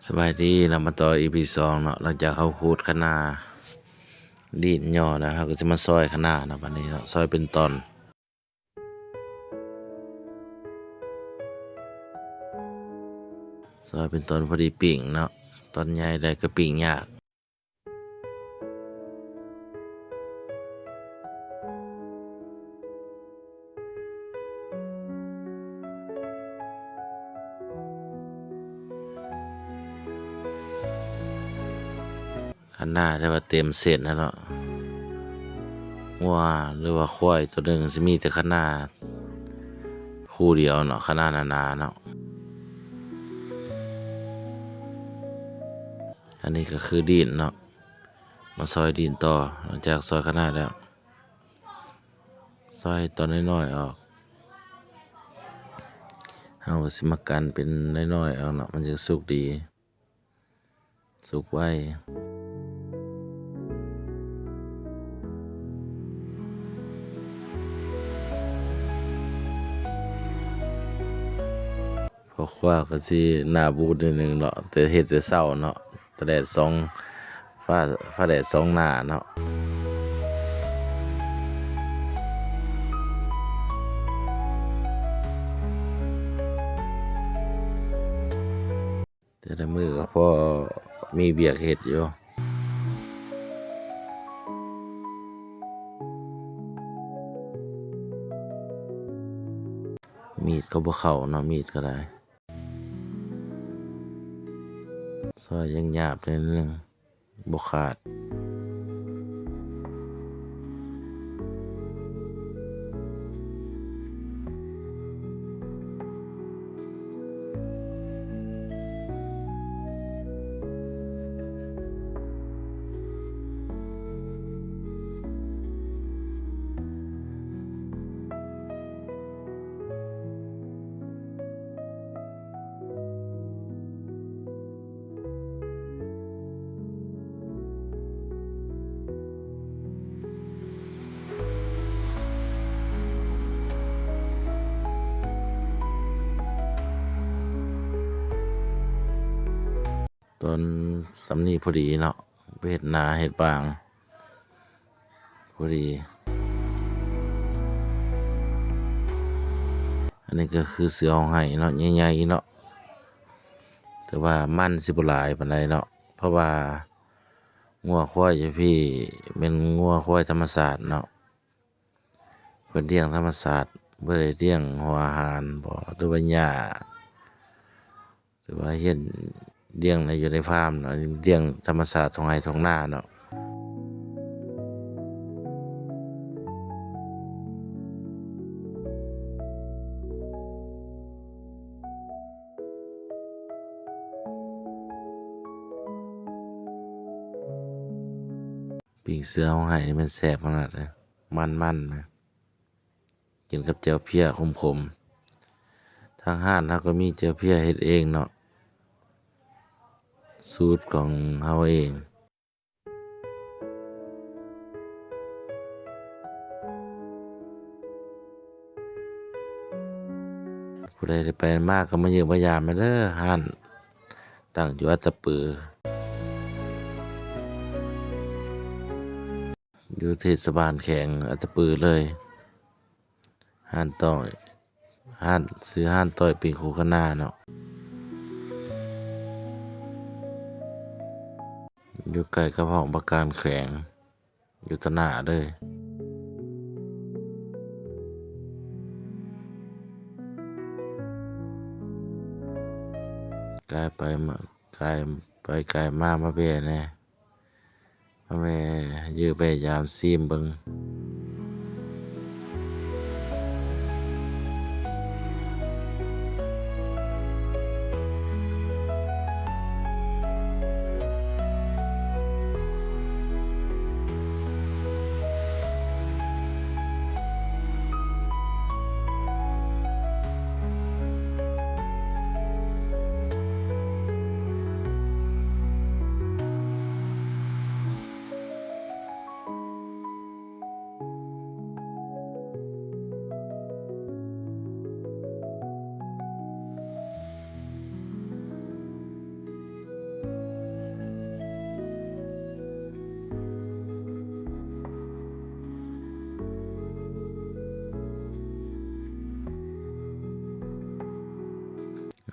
ສະບາຍດີເນາະ ມາຕໍ່ ອີພີ ສອງເນາະ. ຫຼັງຈາກເຮົາຂູດຄະນ້າ ດີດຍໍແລ້ວ ເຮົາກໍຊິມາຊອຍຄະນ້າເນາະ. ບັດນີ້ເນາະ ຊອຍເປັນຕອນ ຊອຍເປັນຕອນພໍດີປີ້ງເນາະ, ຕອນໃຫຍ່ໄດ້ກໍປີ້ງຍາກ. ຄະນ້າແຕ່ວ່າເຕັມເສັ້ນແລ້ວເນາະ. ງົວ ຫຼືວ່າຄວາຍໂຕໜຶ່ງຊິມີແຕ່ຄະນ້າຄູ່ດຽວເນາະ, ຄະນ້າໜາໆເນາະ. ອັນນີ້ກໍຄືດິນເນາະ, ມາຊອຍດິນຕໍ່. ຫຼັງຈາກຊອຍຄະນ້າແລ້ວ ຊອຍຕອນນ້ອຍໆອອກ. ເຮົາກໍຊິມາກັນເປັນນ້ອຍໆອອກເນາະ, ມັນຈະສຸກດີ ສຸກໄວ. ພໍ່ຄົວກໍຊິໜ້າບູດໜ້ອຍໜຶ່ງເນາະ, ແຕ່ເຮັດແຕ່ເຊົ້າເນາະ, ແດດສອງ ຟ້າ ຟ້າແດດສອງໜ້າເນາະ. ແຕ່ລະມື້ກໍພໍມີວຽກເຮັດຢູ່. ມີດກໍບໍ່ເຂົ້າເນາະ, ມີດກໍໄດ້ ຊອຍຍັງຫຍາບໜ້ອຍໜຶ່ງ ບໍ່ຂາດ. ຕອນສ່ຳນີ້ພໍດີເນາະ, ໄປເຮັດນາເຮັດບາງ ພໍດີ. ອັນນີ້ກໍຄືເສືອຮ້ອງໄຫ້ເນາະ, ໃຫຍ່ໆເນາະ, ແຕ່ວ່າມັນຊິບໍ່ຫຼາຍປານໃດເນາະ, ເພາະວ່າງົວຄວາຍຢູ່ພີ້ແມ່ນງົວຄວາຍທຳມະຊາດເນາະ, ເພິ່ນລ້ຽງທຳມະຊາດ, ບໍ່ໄດ້ລ້ຽງຫົວອາຫານບໍ ຫຼືວ່າຫຍ້າ ຫຼືວ່າລ້ຽງ ລ້ຽງໃນ ຢູ່ໃນຟາມເນາະ, ລ້ຽງທຳມະຊາດ ທົ່ງໄຮ່ທົ່ງນາເນາະ. ປີ້ງເສືອຮ້ອງໄຫ້ນີ້ແມ່ນແຊບຂະໜາດເລີຍ, ມັນໆນະ. ກິນກັບແຈ່ວເພຍຂົມໆ. ທາງຮ້ານເຮົາກໍມີແຈ່ວເພຍເຮັດເອງເນາະ, ສູດຂອງເຮົາເອງ. ຜູ້ໃດໄດ້ໄປມາກໍມາຢ້ຽມມາຢາມແດ່ເດີ, ຮ້ານຕັ້ງຢູ່ອັດຕະປື. ຢູ່ເທດສະບານແຂວງອັດຕະປືເລີຍ. ຮ້ານຕ້ອຍ ຮ້ານ ຊື່ຮ້ານຕ້ອຍປີ້ງໂຄກະນາເນາະ, ຢູ່ໃກ້ກັບຫ້ອງວ່າການແຂວງ, ຢູ່ຕາໜ້າເລີຍ. ກາຍໄປມາ ກາຍໄປກາຍມາ ມາແວ່ແດ່. ມາແວ່ ເຢີແວ່ຢາມຊີມເບິ່ງ.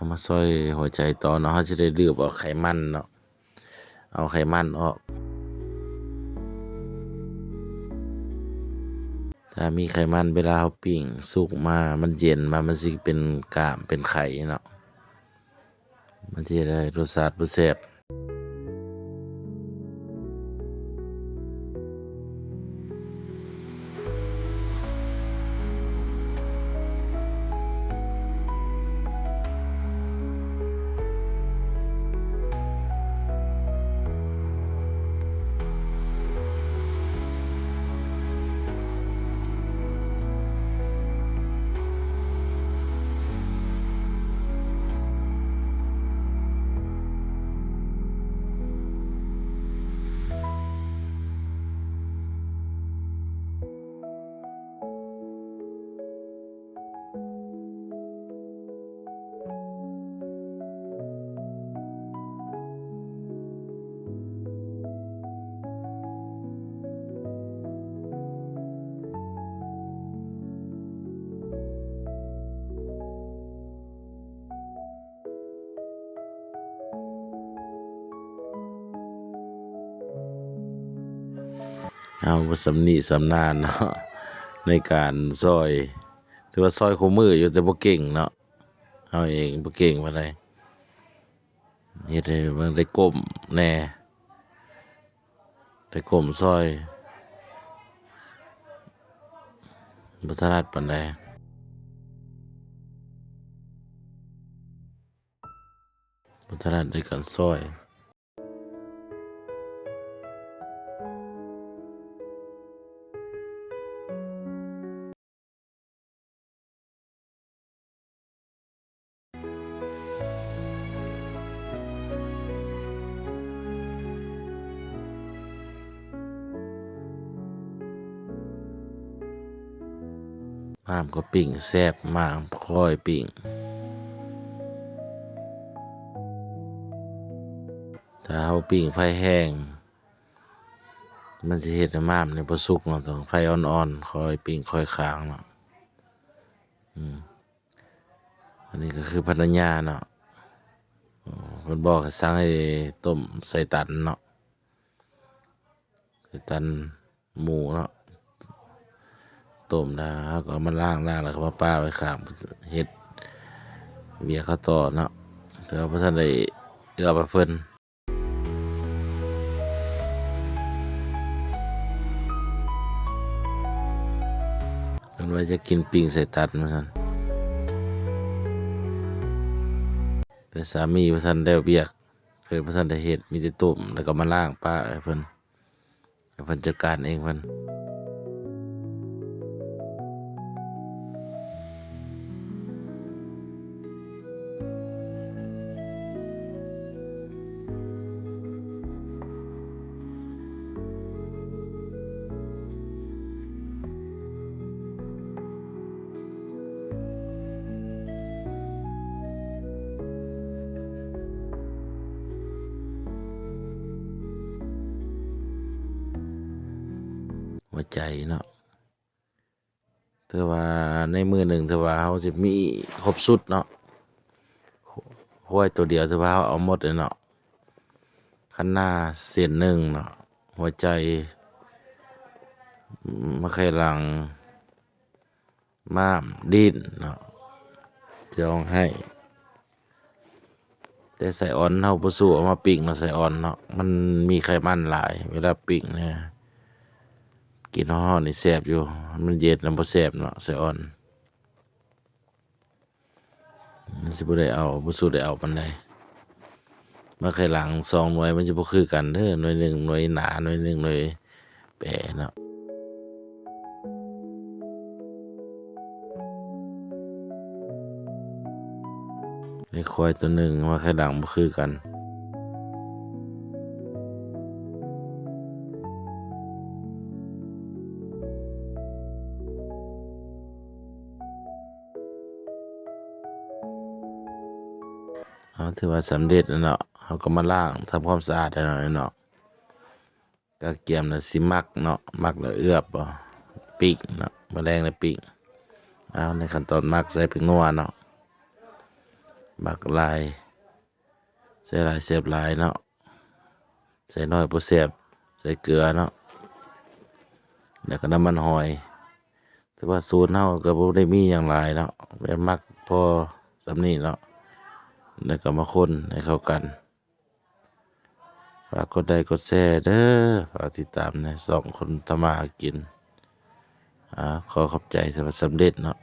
ມາຊອຍຫົວໃຈຕໍ່ເນາະ, ເຮົາຈະໄດ້ລືບເອົາໄຂມັນເນາະ, ເອົາໄຂມັນອອກ. ຖ້າມີໄຂມັນ ເວລາເຮົາປີ້ງສຸກມາ ມັນເຢັນມາ ມັນຊິເປັນກ້າມເປັນໄຂ່ເນາະ, ມັນຊິເຮັດໃຫ້ລົດຊາດບໍ່ແຊບ. ເຮົາບໍ່ຊຳນິຊຳນານເນາະ ໃນການຊອຍ, ຖືວ່າຊອຍຄູ່ມື້ຢູ່ ແຕ່ບໍ່ເກັ່ງເນາະ, ເຮົາເອງບໍ່ເກັ່ງປານໃດ, ເຮັດໃຫ້ເບິ່ງໄດ້ກົ້ມແດ່. ແຕ່ກົ້ມຊອຍບໍ່ຖະໜັດປານໃດ, ບໍ່ຖະໜັດໃນການຊອຍ. ໝາກກໍປີ້ງແຊບ, ໝາກຄ່ອຍປີ້ງ. ຖ້າເຮົາປີ້ງໄຟແຮງ ມັນຊິເຮັດໃຫ້ໝາກນີ້ບໍ່ສຸກເນາະ, ຕ້ອງໄຟອ່ອນໆ ຄ່ອຍປີ້ງຄ່ອຍຄາງເນາະ. ອືມ ອັນນີ້ກໍຄືພັນລະຍາເນາະ, ເພິ່ນບອກໃຫ້ສັ່ງໃຫ້ຕົ້ມໃສ່ຕັນເນາະ, ໃສ່ຕັນໝູເນາະ, ຕົ້ມແລ້ວເຮົາກໍເອົາມາລ້າງ, ລ້າງແລ້ວກໍມາປະໄວ້ຂ້າງ ເຮັດວຽກເຮົາຕໍ່ເນາະ, ແຕ່ວ່າບໍ່ທັນໄດ້ເອືອບໃຫ້ເພິ່ນ. ເພິ່ນວ່າຢາກກິນປີ້ງໃສ່ຕັນວ່າຊັ້ນ, ແຕ່ສາມີບໍ່ທັນແລ້ວວຽກ, ເພິ່ນບໍ່ທັນໄດ້ເຮັດ, ມີແຕ່ຕົ້ມ ແລ້ວກໍມາລ້າງປະໃຫ້ເພິ່ນ. ໃຫ້ເພິ່ນຈັດການເອງເພິ່ນ. ຫົວໃຈເນາະ, ຖືວ່າໃນມື້ໜຶ່ງຖືວ່າເຮົາຈະມີຄົບຊຸດເນາະ, ຄວາຍໂຕດຽວຖືວ່າເຮົາເອົາໝົດເລີຍເນາະ, ຄັນໜ້າເສັ້ນໜຶ່ງເນາະ, ຫົວໃຈ, ໝາກໄຂ່ຫຼັງ, ມ້າມ, ດີ້ນເນາະ, ຈະຮ້ອງໄຫ້. ແຕ່ໄສ້ອ່ອນເຮົາບໍ່ສູ້ເອົາມາປີ້ງເນາະ, ໄສ້ອ່ອນເນາະ ມັນມີໄຂມັນຫຼາຍ, ເວລາປີ້ງນີ້ ກິນຮ້ອນໆນີ້ແຊບຢູ່, ມັນເຢັນນະບໍ່ແຊບເນາະ ໄສ້ອ່ອນ. ມັນຊິບໍ່ໄດ້ເອົາ, ບໍ່ສູ້ໄດ້ເອົາປານໃດ. ໝາກໄຂ່ຫຼັງສອງໜ່ວຍມັນຊິບໍ່ຄືກັນເດີ, ໜ່ວຍໜຶ່ງໜ່ວຍໜາ, ໜ່ວຍໜຶ່ງໜ່ວຍແປເນາະ. ໃນຄວາຍຕົວໜຶ່ງ ໝາກໄຂ່ຫຼັງບໍ່ຄືກັນ. ເຮົາຖືວ່າສຳເລັດແລ້ວເນາະ, ເຮົາກໍມາລ້າງທຳຄວາມສະອາດແລ້ວເນາະ. ກະກຽມລະຊິໝັກເນາະ, ໝັກລະເອືອບບໍ ປີ້ງເນາະ, ມື້ແລງລະປີ້ງ. ເອົາ ໃນຂັ້ນຕອນໝັກໃສ່ແປ້ງນົວເນາະ, ມັກຫຼາຍ ໃສ່ຫຼາຍແຊບຫຼາຍເນາະ ໃສ່ໜ້ອຍບໍ່ແຊບ ໃສ່ເກືອເນາະ ແລ້ວກໍນ້ຳມັນຫອຍ. ແຕ່ວ່າສູດເຮົາກໍບໍ່ໄດ້ມີຫຍັງຫຼາຍເນາະ ແມ່ນມັກພໍສ່ຳນີ້ເນາະ ແລ້ວກໍມາຄົນໃຫ້ເຂົ້າກັນ. ຝາກກົດໄລກົດແຊເດີ ຝາກຕິດຕາມໃນຊ່ອງຄົນທຳມາຫາກິນ. ອາ ຂໍຂອບໃຈ ຖືວ່າສຳເລັດເນາະ.